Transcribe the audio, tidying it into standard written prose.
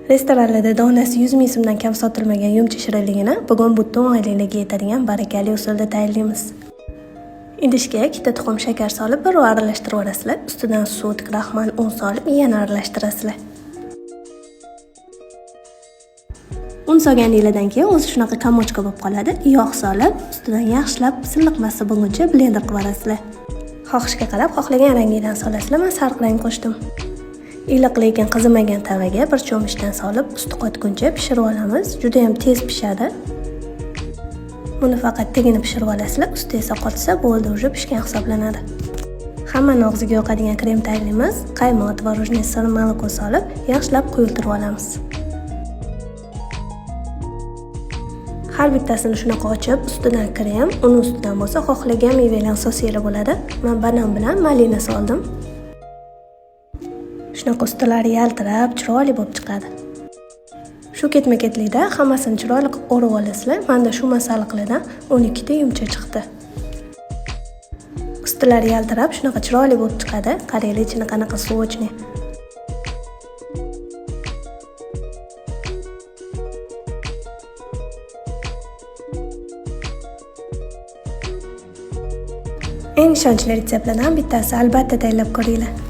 Restoranlarda donasi 100 ming so'mdan kam sotilmagan yumcha shirinligini bugun butun oilaga yetadigan barakali usulda tayyorlaymiz. Idishga 2 ta tuxum, shakar solib bir aralashtirib yuborasizlar. Ustidan sut, kraxmal, un solib yana aralashtirasizlar. Un solganingizdan keyin o'zi shunaqa kamochka bo'lib qoladi. Yog' solib, ustidan yaxshilab silliq massa bo'lguncha blender qilib yuborasizlar. Xohishga qarab xohlagan rangingizdan solasizlar. Men sariq rang qo'shdim. Iliq lekin qizimagan tavaga bir cho'michdan solib, usti qotguncha pishirib olamiz. Juda ham tez pishadi. Buni faqat tagini pishirib olasizlar, usti esa qotsa bo'ldi, уже pishgan hisoblanadi. Hammani og'ziga yoqadigan krem tayyorlaymiz. Qaymoq, tvorожный сыр, moloko solib, yaxshilab quyultirib olamiz. Har bittasini shunaqa ochib, ustidan krem, uni ustidan bo'lsa xohlagan mevalarni solsanglar bo'ladi. Men banan bilan malina soldim. Shunaqa ustilari yaltirab, chiroyli bo'lib chiqadi. Shu ketma-ketlikda hammasini chiroyli qilib o'rib olasizlar. Menda shu masalliqlardan 12 ta yumcha chiqdi. Ustilari yaltirab, shunaqa chiroyli bo'lib chiqadi. Qaranglar, ichini qanaqa сочный. Eng ishonchli retseptlardan bittasi, albatta tayyorlab ko'ringlar.